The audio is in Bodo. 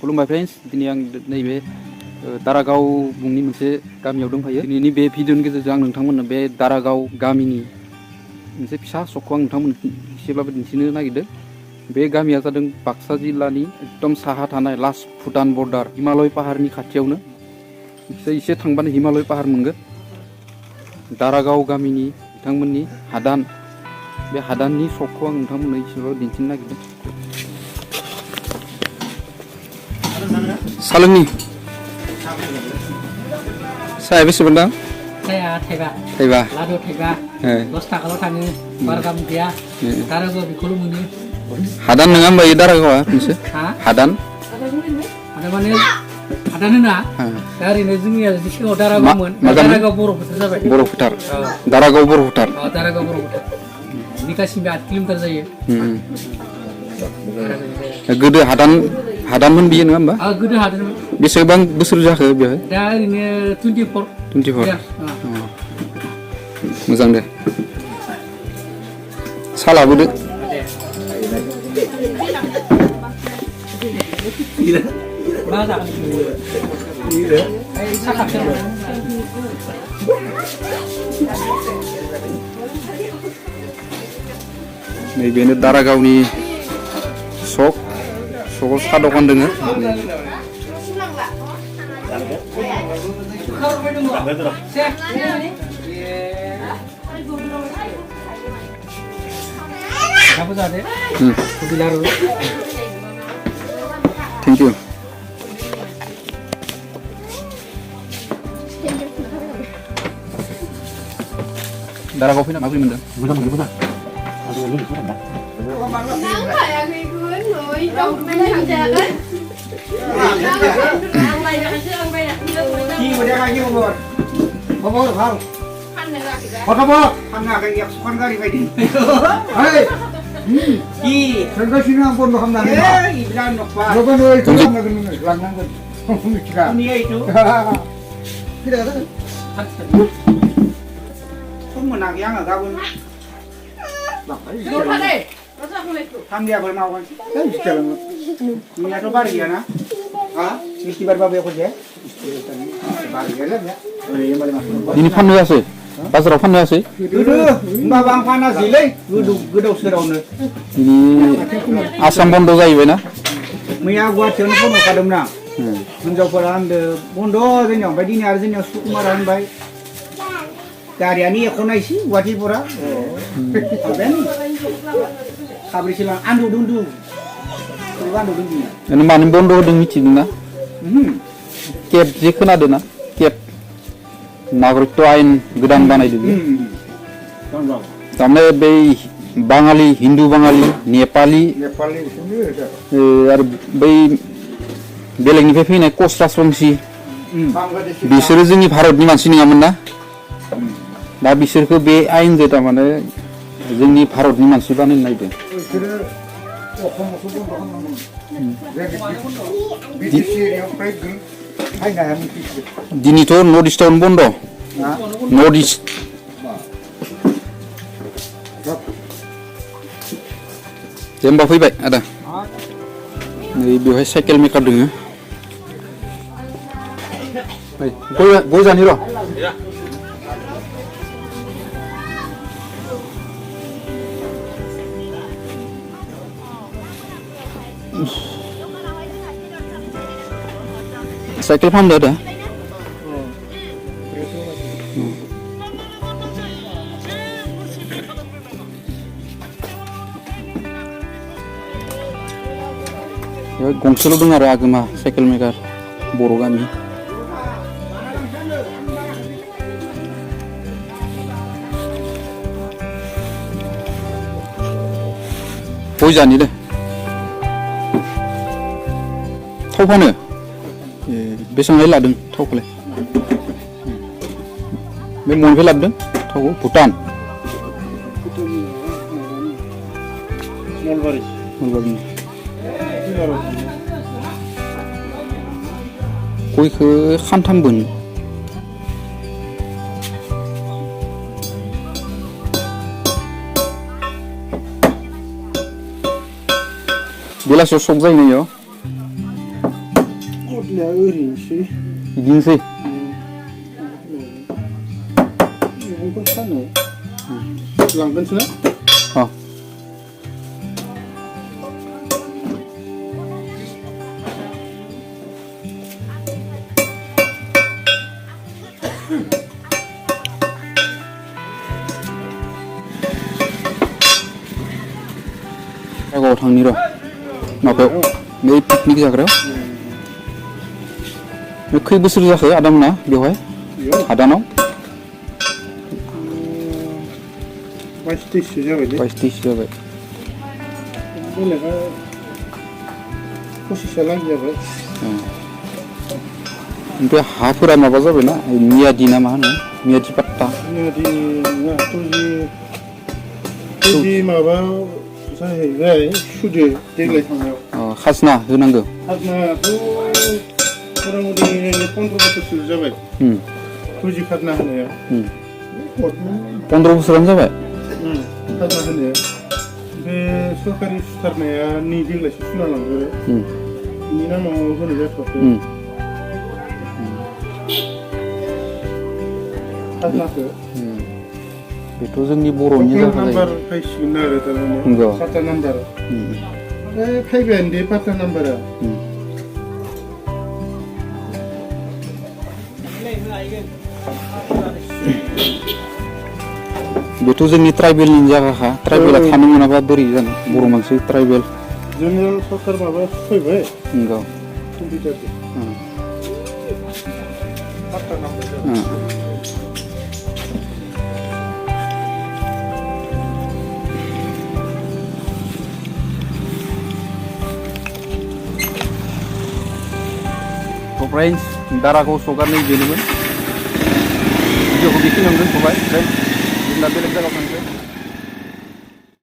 खुलुमबाय फ्रेन्ड्स दिनै आं नैबे दारागाव मुंनि मोनसे गामियाव दंफायो दिनैनि बे भिडिअनि गेजेरजों आं नोंथांमोननो बे दारागाव गामिनि मोनसे फिसा सकखौ आं नोंथांमोननो एसेब्लाबो दिन्थिनो नागिरदों बे गामिया जादों बाक्सा जिल्लानि एकदम साहा थानाय लास्ट भुटान बर्डार हिमालय पाहारनि खाथियावनो एसे थांबानो हिमालय पाहार मोनगोन दारागाव गामिनि बिथांमोननि हादान बे हादाननि सकखौ आं नोंथांमोननो एसेब्लाबो दिन्थिनो नागिरदों सालोंनि साया बेसेबां दां साया थाइबा लादु थाइबा 10 थाखाल' थाङो बारा दाम गैया दारागाव बेखौल' मोनो हादान नङा होमबा बे दारागावआ मोनसे हादान माने हादान होना दा ओरैनो जोंनिया सिगाङाव दारागावमोन दारागाव बर' फोथार जाबाय बर' फोथार दारागाव बर' फोथार दारागाव बर' फोथार बिगासिम 8 किल'मिटार जायो गोदो हादानमोन बियो नङा होमबा गोदो हादान बेसेबां बोसोर जाखो बेवहाय दा ओरैनो 24 मोजां दे सा लाबोदो नैबेनो दारागावनि सकआव सा दखान दोङो थेंक इउ दारागाव फैना माबोरै मोनदों मोजां मोनाखै आङो गाबोन मैयाथ' बार गैयाना बिस्थिबारबा बे खनसे बार गैयालै दिनै फाननो जासै बाजाराव फाननो जासै गोदो होमबाबो आं फानासैलै गोदाव सोरावनो आसाम बन्द जाहैबायना मैया गुवाहाटियावनो फन हरखादोंमोन आं हिनजावफोरा होनदों बन्द जोंनियाव ओमफ्राय दिनै आरो जोंनियाव सुकुमारा होनबाय गारियानो एख'नायसै गुवाहाटिफोरा साब्रैसो लां आन्दुदों मानो बन्द होदों मिथिदोंना केब जे खोनादों ना केब नागरिकत्व आयेन गोदान बानायदों थारमाने बै बाङालि हिन्दु बाङालि नेपालि आरो बै बेलेगनिफ्राय फैनाय कस राजबंसि बिसोरो जोंनि भारतनि मानसि नङामोन ना दा बिसोरखौ बे आयेनजों थारमाने जोंनि भारतनि मानसि बानायनो नायदों दिनैथ' नर्थ इस्टआवनो बन्द नर्थ इस्ट दे होमबा फैबाय आदा नै बेवहाय साइकेल मेकार दङ गय जानि र' साइकेल फानदो आदा गंसेल' दं आरो आगोमा साइकेल मेकार बर' गामि गय जानि दे थाव फानो बेसेबां लादों थावखौलाय बे मनिफ्राय लाबोदों थावखौ भुटान नलबारि गयखौ खानथामबोन बेलासियाव सक जायो कटलिया ओरैनोसै बिदिनोसै मैगंफोर फानो लांगोनसो ना अ दारागावआव थांनि र' माबायाव बे पिकनिक जाग्रायाव खै बोसोर जाखो आदामोना बेवहाय बेयाव हादानाव 22 जाबाय दे 22 जाबाय बेलेगा 25 लागि जाबाय ओमफ्राय हाफोरा माबा जाबायना मियादि ना मा होनो मियादि पाट्टा नोंदि ना तुजि माबा जाहैबाय सुदो देग्लाय थांनायाव खाजना होनांगौ खाजनायाथ' मथा मथि 15 बोसोरसो जाबाय तुजि खाजना होनाया 15 बोसोरानो जाबाय खाजना होनाया बे सरकारि सुथारनाया नै देग्लायसो सुना लांजाबाय बेनि नामाव होनाय जाथ'वाखै खाजनाखौ बेथ' जोंनि बर'नि नाम्बार फैसिगोन आरो थारमाने पाट्टा नाम्बार फैबायानो दे पाट्टा नाम्बारा बेथ' जोंनि ट्राइबेलनि जायगाखा ट्राइबेला थानो मोनाबा बोरै जानो बर' मानसि ट्राइबेल जेनेरेल सरकार माबा फैबाय नंगौ पाट्टा नाम्बार फ्रेन्ड्स दारागाव सगारनाय बेनोमोन भिडिअखौ बेखिनियावनो दोनथ'बाय फ्रेन्ड्स जोंना बेलेग जायगायाव थांसै